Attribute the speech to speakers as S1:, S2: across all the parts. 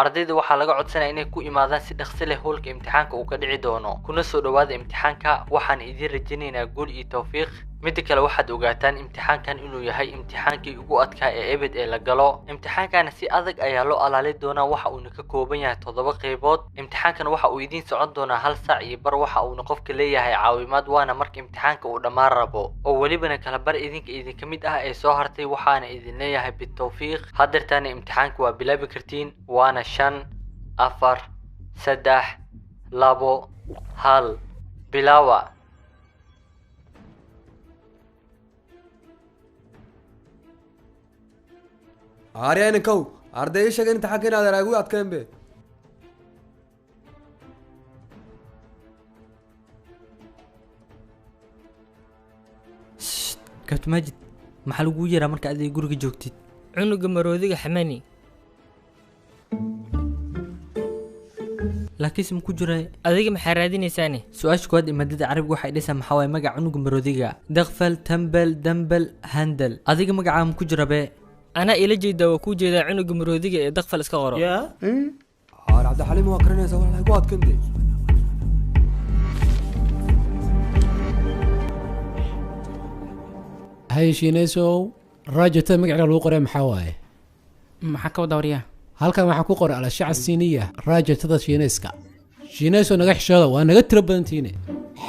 S1: Ardayda waxaa laga codsanaya inay ku imaadaan si dhaqsi leh hoolka imtixaanka uu ka dhici doono, kuna soo dhawaada imtixaanka. Waxaan idiin rajaynaynaa guul iyo tawfiiq. Midda kale, waxaad ogaataan imtixaankan inuu yahay imtixaankii ugu adkaa ee ebed ee la galo. Imtixaankana si adag ayaa loo alaali doonaa, waxa uuna ka kooban yahay 7 qaybood. Imtixaankan waxa uu idiin socon doonaa 1 saac iyo bar. Waxa uuna qofka leeyahay caawimaad, waana marka imtixaanka uu dhammaan rabo, oo welibana kala bar idinka idinka mid ah ee soo hartay. Waxaana idin leeyahay bitawfiiq. Haddeertaana imtixaanka waa bilaabi kartiin, waana 5, 4, 3, 2, 1, bilaawa.
S2: Aaryaninkow arday ii sheegay imtixaanka inaad araagu adkeen be.
S1: Kabti Maajid, maxaa lagugu yeeraa marka adiga guriga joogtid?
S3: Cunuga maroodiga xamani.
S1: Laakiinse ma ku jira?
S3: Adiga maxaa raadinaysaane?
S1: Su-aasha koowaad ee maadada carabiga waxay dhaysaa maxaa waaye magaca cunuga maroodiga? Dakfal, tambal, dambal, handal. Adiga magacaa ma ku jira be?
S3: Anaa ila jeedaa, waa kuu jeedaa cunuga maroodiga ee dakfal iska qoro.
S2: Aar Cabdixaliim waa karinaysa walaal igu adkeen de.
S4: Hay shiinaysow, raajatada magaceeda lagu qoray maxaa waaye?
S5: Maxaa ka wada waryaa?
S4: Halkan waxaa ku qoray alashaca siiniya, raajatada shiinayska. Shiinaysow, naga xishooda, waa naga tiro badantiine.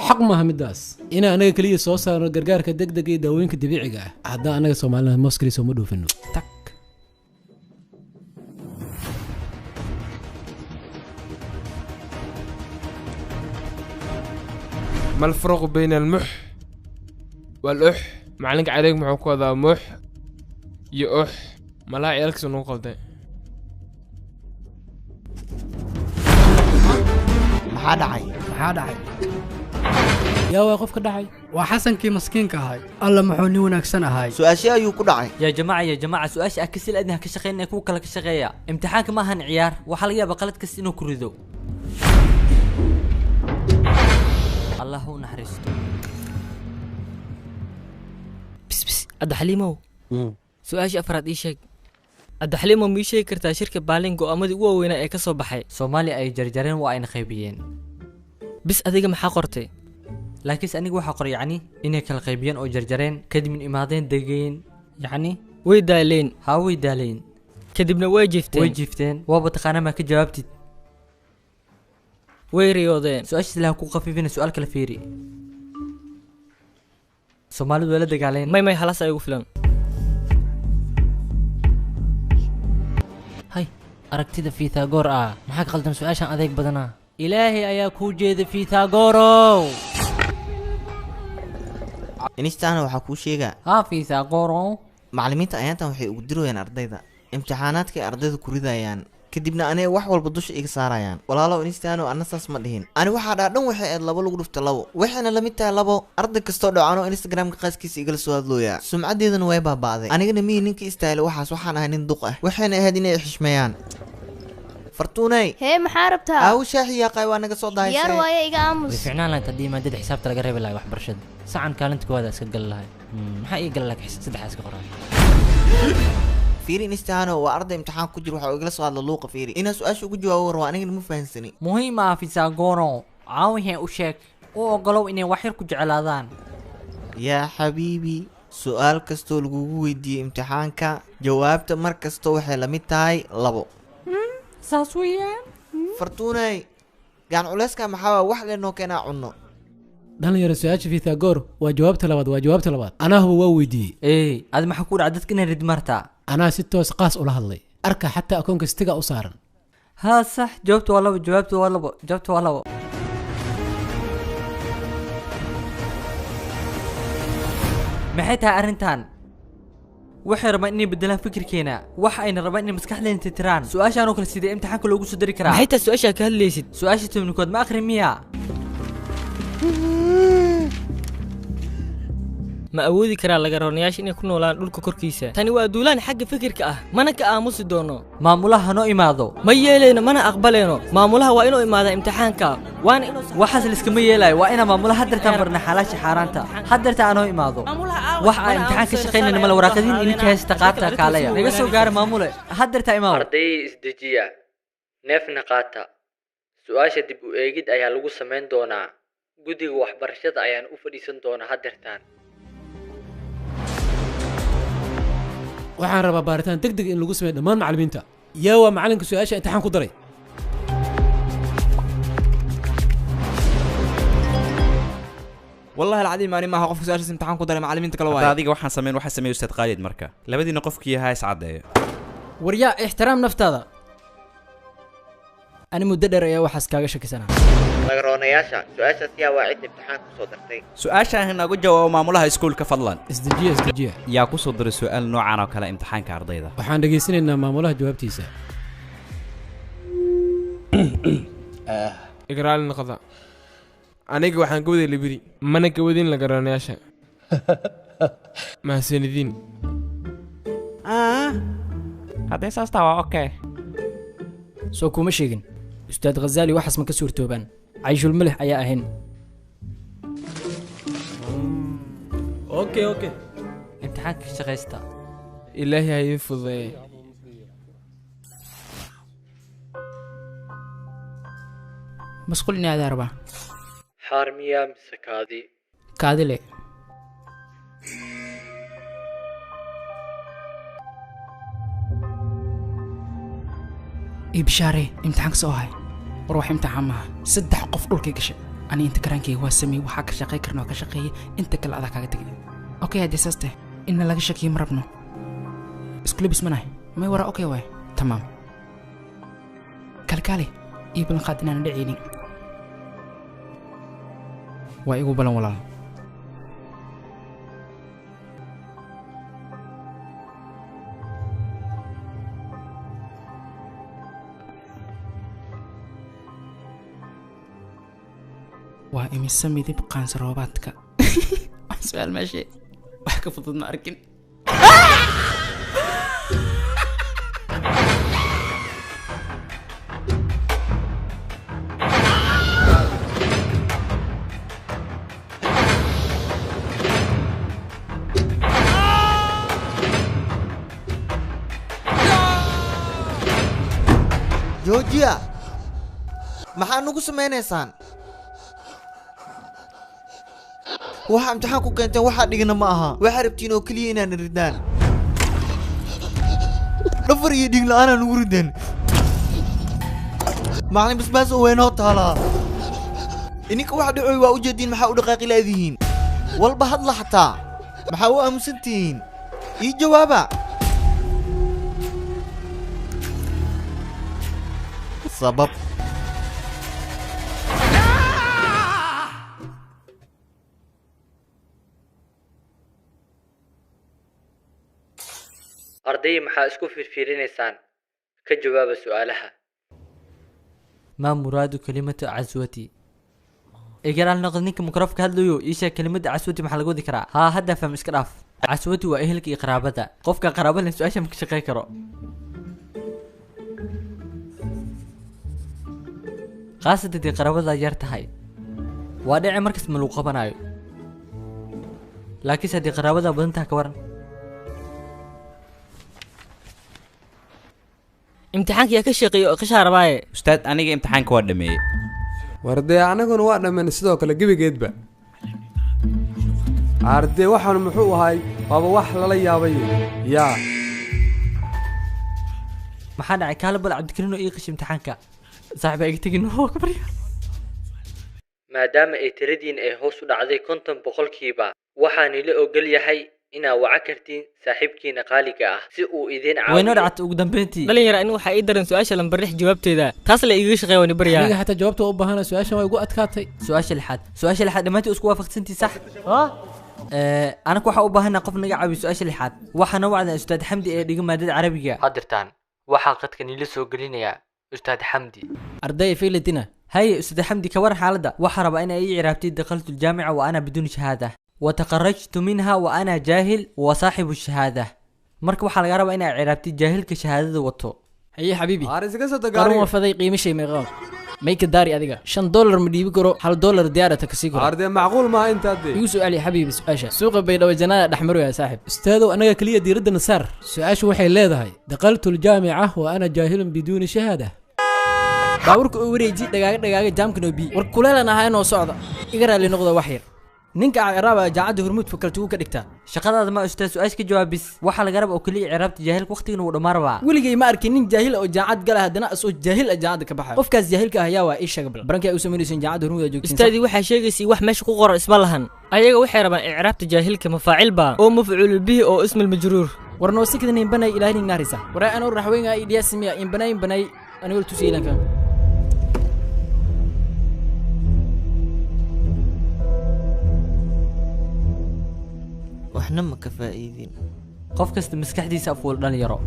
S4: Xaq maaha midaas inaan anaga keliya soo saarno gargaarka degdega iyo daawooyinka dabiiciga ah. Haddaan anaga Soomaalina moos keliya sooma dhoofino.
S5: Tag.
S6: ما الفرق بين المح والأح؟ Macalinka cariig muxuu ku wadaa mux iyo ux? Malaa ciyaalkiisu nagu qalday.
S7: Maxaa dhacay?
S8: Maxaa dhacay?
S4: Yaa waa qofka dhacay?
S8: Waa Xasankii maskiinka ahay. Alla muxuu nin wanaagsan ahay.
S7: Su-aashee ayuu ku dhacay?
S1: Yaa jamaaca, yaa jamaaca, su-aasha ah kasil adna ka shaqeynaya, kuwa kale ka shaqeeya. Imtixaanka ma ahan ciyaar, waxaa laga yaabaa qalad kasta inuu ku rido. Allah u naxariisto.
S3: Bis bis, Cabdixaliimow, su-aasha afraad ii sheeg. Cabdixaliimow, ma ii sheegi kartaa shirka Baalin go'aamadii ugu waaweynaa ee ka soo baxay?
S1: Soomaaliya ay jarjareen, waa ayna qaybiyeen.
S3: Bis, adiga maxaa qortay?
S1: Laakiinse aniga waxaa qoray yacni inay kala qaybiyeen oo jarjareen, kadibna imaadeen, degeen yacni.
S3: Way daaleen.
S1: Haa, way daaleen.
S3: Kadibna way jiifteen.
S1: Way jiifteen. Waaba taqaanaa, maa ka jawaabtid?
S3: Way riyoodeen.
S1: Su-aashiis laha ku khafiifina, su-aal kala fiiri. Soomaalidu way la dagaaleen.
S3: May may, halas ay ugu filan.
S9: Hay, aragtida Fiithagoor ah maxaa ka qaldan? Su-aashan adeeg badanaa. Ilaahay ayaa kuu jeeda, Fiithagoorow.
S7: Inistaana waxaa kuu sheegaa.
S1: Haa, Fiithagoorow.
S7: Macallimiinta ayaantan waxay ugu dirayaan ardayda imtixaanaadkay ardayda ku ridayaan, kadibna aniga wax walba dusha iga saarayaan. Walaalow Inistaano, anna saas ma dhihin. Ani waxaa dhaa dhan waxay ahayd 2 lagu dhufta 2, waxayna la mid tahay 2. Arday kastoo dhacanoo Instagramka qaaskiisa igala soo hadlooyaa, sumcaddeedana way baaba'day. Anigana miyii ninka istaahilay waxaas? Waxaan ahay nin duq ah, waxayna ahayd inay xishmeeyaan. Fartuunay.
S10: Hee, maxaa rabtaa?
S7: Aawo shaaxi yaaqay, waa naga soo
S10: Diyaar
S7: dahaysay.
S10: Waaye iga aamus.
S9: Way ficnaan lahayd haddii maadada xisaabta laga reebi lahay waxbarashada. Sacan kaalinta koowaad iska gali lahay. Maxaa ii gali lahay saddexdaa iska qoray.
S7: Fiiri Instano, waa arday imtixaan ku jiro, waxa uu igala soo hadla luuqa. Fiiri inaa su-aasha ugu jawaabo war waa anigana ma fahansani.
S1: Muhiim ah, Fiisagoro, caawihee u sheeg, u ogolow inay wax yar ku jeclaadaan.
S7: Yaa xabiibi, su-aal kastoo lagugu weydiiyey imtixaanka jawaabta mar kasta waxay la mid tahay 2.
S1: Saas weeyaan.
S7: Fartuunay, gacan culeyska maxaa waa? Wax leenoo keenaa cunno.
S4: Dhalinyaro, su-aasha Fiithagoor waa jawaabta labaad, waa jawaabta labaad. Anaa huba, waa weydiiyey.
S1: Ey, adi maxaa ku dhaca dadka inay ridmartaa?
S4: Anaa si toos qaas ula hadlay. Arka, xataa akoonka stiga u saaran.
S1: Haa sax, jawaabta waa 2, jawaabta waa 2, jawaabta waa 2. Maxay tahay arrintan? Waxay rabaan inay bedelaan fikirkeena, waxa ayna rabaan inay maskaxdeena tirtiraan. Su-aashaan oo kale sidee imtixaanka loogu soo dari karaa?
S3: Maxay tahay su-aashaa ka hadlaysid?
S1: Su-aasha 11aad ma akhrin miya?
S3: Ma awoodi karaa lagaroonayaasha inay ku noolaan dhulka korkiisa? Tani waa duulaan xagga fikirka ah, mana ka aamusi doono.
S1: Maamulaha hanoo imaado.
S3: Ma yeelayno, mana aqbalayno. Maamulaha waa inuu imaadaa imtixaanka, waana inuu
S1: Waxaas laiskama yeelayo, waa inaa maamulaha haddeertaan barna xalaasha xaaraanta. Haddeerta anoo imaado, wax aan imtixaan ka shaqaynayna male. Waraaqadiin idinka haysta qaata, kaalaya, naga soo gaara. Maamule haddeertaa imaaw. Arday, isdejiya. Neefna qaata. Su-aasha dib u eegid ayaa lagu samayn doonaa. Guddiga waxbarashada ayaan u fadhiisan doonaa haddeertaan.
S4: Waxaan rabaa baaritaan degdeg in lagu sameeyo dhammaan macallimiinta. Yaa waa macallinka su-aasha imtixaan ku daray.
S10: والله العظيم أنا ما هقف سؤال امتحان كدر معلمين تكلوا
S11: hadda adiga waxaan sameyn waxaa sameeyay ustaad Khalid marka labadiina qofkii ahaa is cadeeyo.
S12: Waryaa, ixtiraam naftaada. Ani muddo dheer ayaa waxaas kaaga shakisanaa.
S7: Lagaroonayaasha, su-aashaas yaa waa cid imtixaan ku soo dartay?
S11: Su-aasha ah inagu jawaabo maamulaha iskuulka fadlan.
S4: Isdejiya, isdejiya.
S11: Yaa ku soo diray su-aal noocan oo kale imtixaanka ardayda?
S4: Waxaan dhegaysanaynaa maamulaha jawaabtiisa.
S6: Igraal noqda. Aniga waxaan ka waday libiri, mana ka wadin lagaroonayaasha. Mahadsanidin.
S11: Haddee saas taa waa okay.
S12: Soo kuma sheegin ustaad Ghazaali, waxaas ma ka suurtoobaan. Cayshul milix ayaa ahayn.
S2: Okay okay.
S1: Imtixaanka ka shaqaysta.
S6: Ilaahay ha idin fududeeye.
S5: Masquul inay adaa rabaa.
S1: Xaar miyaa mise kaadi?
S5: Kaadile. Ii bishaare, imtixaanka soo hay. War wax imtixaan maaha, 3 qof dhulkay gashay. Ani inta karaankayga waa sameeyey, waxaa ka shaqey karna waa ka shaqeeyey, inta kale adaa kaaga tegay. Okay, haddii saas tahay inna laga shakiyo ma rabno. Isku labis manahay may waraa. Okay, waay tamaam. Kalkaale, ii ballan qaad inaanan dhacaynin. Waa igu ballan walaal. Waa imise midib qaansaroobaadka? Wax su-aal meeshe wax ka fudud ma arkin.
S7: Joojiya, maxaa nugu samaynaysaan? Waxa imtixaan ku keenteen waxaa dhigna ma aha. Waxaa rabtiin oo keliya inaan ridaan. Dhafar iyo dhiig la'aanaa nugu rideen. Macallin basbaas oo weynoo taalaa. Ininka waxa dhacoy waa u jeediin, maxaa u dhaqaaqi laadihiin? Walba hadla xataa. Maxaa u aamusantihiin? Ii jawaaba. Sabab?
S1: Arday, maxaa isku fiirfiirinaysaan? Ka jawaaba su'aalaha. ما muraadu kalimatu caswati? Igaraal noqod ninka mikrofka hadlayo, ii sheeg kelimada caswati maxaa lagu wadi karaa? Haa, hadda faham, iska dhaaf. Caswati waa ehelka iyo qaraabada. Qofka qaraabada leh su-aasha ma ka shaqey karo, khaasatan haddii qaraabada yar tahay. Waa dhici markas ma lagu qabanayo, laakiinse haddii qaraabada badan tahay ka waran?
S3: Imtixaanka yaa ka shaqeeyo oo qashaa rabaaye?
S11: Ustaad, aniga imtixaanka waa dhameeyey.
S2: War dee anaguna waa dhammayn sidoo kale gebigeedba. Ardee, waxaan muxuu ahay? Waaba wax lala yaabay yaa.
S1: Maxaa dhacay? Kaala bal Cabdikariin oo ii qash imtixaanka. Saaxiib, iga tegin, waa ka barya. Maadaama ay tiradiin ay hoos u dhacday 50%, waxaan ila ogol yahay inaad waca kartiin saaxiibkiina qaaliga ah si uu idin
S3: Waynoo
S1: caawiyo.
S3: dhacatay ugu dambeyntii. Dhalinyara, in waxaa ii daran su-aasha lambar 6 jawaabteeda. Taas la igaga shaqeeya, waan i baryaa.
S4: Aniga xataa jawaabta waa u baahana, su-aashan waa igu adkaatay.
S1: Su-aasha lixaad, su-aasha lixaad dhammaantiin isku waafaqsantii, sax? Anaga waxaa u baahanaa qof naga caawiyo su-aasha lixaad. Waxaana wacdan ustaad Xamdi ee dhiga maadada Carabiga. Hadirtaan waxaa qadka niila soo gelinayaa ustaad Xamdi.
S12: Arday fiilitina.
S1: Haye ustaad Xamdi, ka waran xaaladda? Waxaa rabaa in ay ii ciraabtay دخلت الجامعة وأنا بدون شهادة وتخرجت منها وأنا جاهل وصاحب الشهادة. Marka waxaa laga rabaa inay ciraabtay jaahilka shahaadada wato.
S12: Haye xabiibi.
S2: Aar isaga soo
S12: Qarun
S2: gaariga.
S12: Waa faday qiimishay meeqaa mayka daari? Adiga $5 ma dhiibi karo, $1 diyaarata kasii karo.
S2: Ardee, macquul maaha intaa dee.
S12: Igu su'aali xabiibi su-aasha suuqa Baydhabo jannada dhexmaraya saaxib.
S4: Ustaadow, anaga keliya diiradda saar. Su-aashu waxay leedahay دخلت الجامعة وأنا جاهل بدون شهادة.
S12: Baabuurka oo wareeji dhagaaga dhagaaga jaamka noo bi. War kuleelan ahaa inoo socda. Iga raali noqda wax yar. Ninka ciraaba jaacada hormuud fakaltigu ka dhigtaa.
S1: Shaqadaada ma ustaad su'aasha ka jawaabis. Waxa laga rabaa oo kaliya ciraabta jaahilka waqtigana wuu dhammaan rabaa.
S12: Weligay ma arkin nin jaahil oo jaacad gala haddana asoo jaahil ah jaacada ka baxayo. Qofkaas jaahilka ah ayaa waa ii sheeg bal. Barankii ay u samaynayeen jaacada hormuud aad joogtiin.
S3: Ustaadii waxaa sheegaysay wax meesha ku qoran isma lahan. Ayaga waxay rabaan icraabta jaahilka mafaacil baa oo mafcuul bihi oo ism majruur.
S12: War noo sikdan in banay ilaahay nin naarisa. War aan raxweynga ay dhiyaasmiya in banay banay anigu tusiilanka.
S7: Waxna ma ka faa'iidin.
S1: Qof kasta maskaxdiisa afwal dhalinyaro.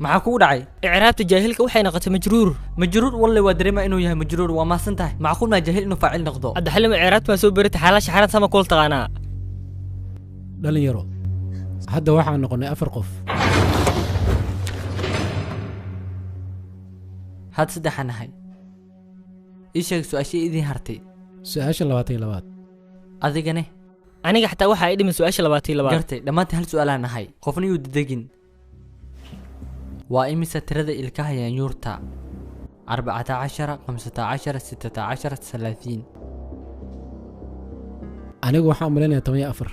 S1: Maxaa kugu dhacay?
S3: Icraabta jaahilka waxay noqotay majruur.
S1: Majruur walle waa dareema inuu yahay majruur, waa maasan tahay. Macquul ma jaahil inuu faacil noqdo?
S3: Hadda xilli icraabta ma soo baratay xaalasha xaaran sama kula taqaanaa.
S4: Dhalinyaro, hadda waxaan noqonay 4 qof.
S1: Had 3 nahay. Ii sheeg su'aashii idin hartay.
S4: Su'aasha 22.
S1: Adigane?
S3: Aniga xataa waxa ay dhimin su'aasha 22.
S1: Gartay, dhammaantiin hal su'aal aan nahay. Qofna yuu dedegin. Waa imisa tirada ilkaha yaanyuurta? 14 15 16 30.
S4: Anigu waxaan u maleynayaa 14.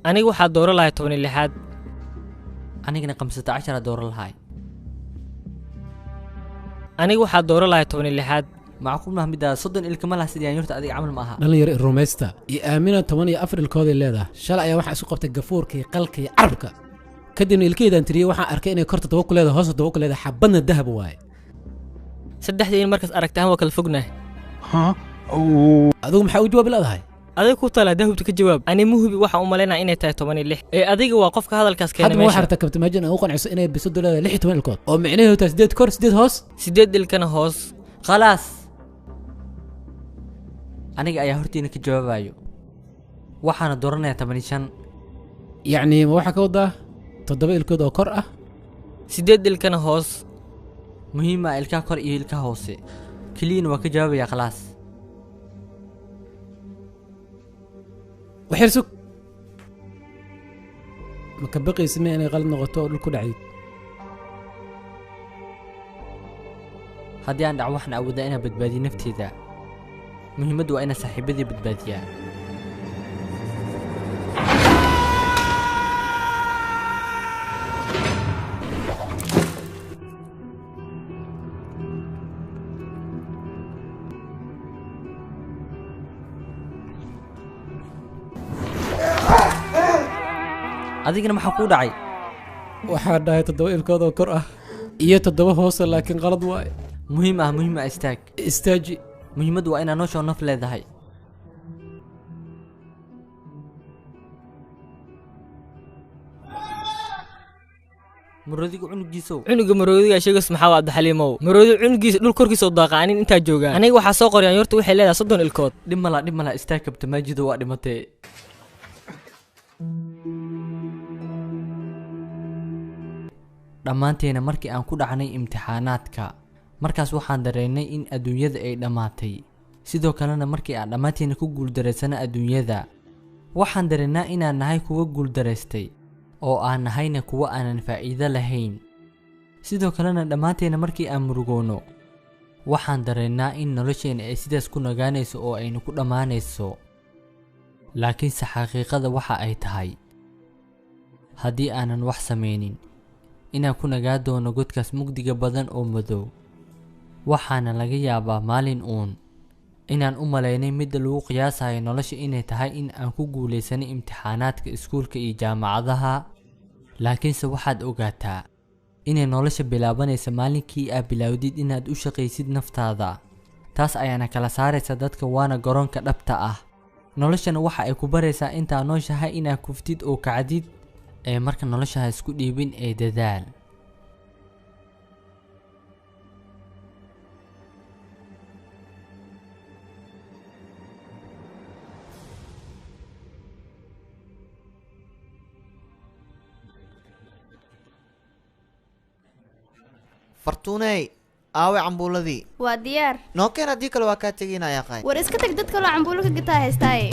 S3: Anigu waxaa dooran lahaa 16.
S1: Anigana 15 dooran lahaa.
S3: Anigu waxaa dooran lahaa 16.
S1: Macquul ma midda 30 ilka ma laha sidii yaanyuurta adiga camal ma aha.
S4: Dhalinyaro rumaysta iyo aamina 14 ilkooday leedahay. Shalay ayaa waxaa isu qabtay gafuurka iyo qalka iyo carabka. Kadibna ilkeedaan tiriyay waxaan arkay inay korta 7 ku leedahay, hoos 7 ku leedahay, xabadna dahab waaye.
S3: Saddexdii markaas aragtaan waa kala fognahay.
S4: Adigu maxaa u jawaab leedahay?
S3: Adiga ku tala dahabta ka jawaab. Ani muhubi waxaan u maleynayaa inay tahay 16. Ee adiga waa qofka hadalkaas keenay
S4: meesha. Hadda waxaa rabtaa kabta maajin aan u qanciso inay bisadu leedahay 16 ilkood oo micnaheedu tahay 8 kor 8 hoos,
S3: 8 ilkana hoos.
S1: Khalaas. Aniga ayaa hortiina ka jawaabayo. Waxaana dooranayaa 15.
S4: Yacni ma waxa ka wadaa 7 ilkood oo kor ah,
S3: 8 ilkana hoos.
S1: Muhiim ah ilkaha kor iyo ilkaha hoose. Kaliina waa ka jawaabaya khalaas.
S4: Waxyar sug. Ma ka baqaysa ma inay qalad noqoto oo dhul ku dhacdid?
S1: Haddii aan dhaco waxaan awoodaa inaan badbaadiyo nafteyda. Muhiimaddu waa inaan saaxiibadii badbaadiyaa. Adigana maxaa kuu dhacay?
S4: Waxaa dhahay 7 ilkood oo kor ah iyo 7 hoose, laakiin qalad waaye.
S1: Muhiim ah, muhiim ah, istaag.
S4: Istaaji.
S1: Muhiimaddu waa inaa nolosha naf leedahay. Maroodiga cunugiisow.
S3: Cunuga maroodiga sheegays maxaa waa Abdixaliimow? Maroodi cunugiisa dhul korkiisa oo daaqa anin intaa joogaan. Aniga waxaa soo qoray yaanyuurta waxay leedahay 30 ilkood.
S1: Dhib ma laha, dhib ma laha, istaag kabta Maajido waa dhimatay. Dhammaanteena markii aan ku dhacnay imtixaanaadka, markaas waxaan dareennay in adduunyada ay dhammaatay. Sidoo kalena markii aan dhammaanteena ku guuldareysana adduunyada, waxaan dareennaa inaan nahay kuwa guuldaraystay oo aan nahayna kuwa aanan faa'iido lahayn. Sidoo kalena dhammaanteena markii aan murugoono, waxaan dareennaa in nolosheena ay sidaas ku nagaanayso oo aynu ku dhammaanayso. Laakiinse xaqiiqada waxa ay tahay, haddii aanan wax samaynin, inaan ku nagaa doono godkaas mugdiga badan oo madow. Waxaana laga yaabaa maalin uun inaan u malaynay midda lagu qiyaasayo nolosha inay tahay in aan ku guuleysanay imtixaanaadka iskuulka iyo jaamacadaha. Laakiinse waxaad ogaataa inay nolosha bilaabanaysa maalinkii aad bilowdid inaad u shaqaysid naftaada. Taas ayaana kala saaraysa dadka, waana garoonka dhabta ah. Noloshana waxa ay ku baraysaa intaa nooshahay inaad kuftid oo kacdid, ee marka nolosha ha isku dhiibin ee dadaal.
S7: Fartuuney, Aaway cambuuladii?
S13: Waa diyaar.
S7: Noo keen, haddii kale waa kaa tegaynaa, yaaqay.
S13: War iska tag, dad kaloo cambuulo ka gataa haystaaye.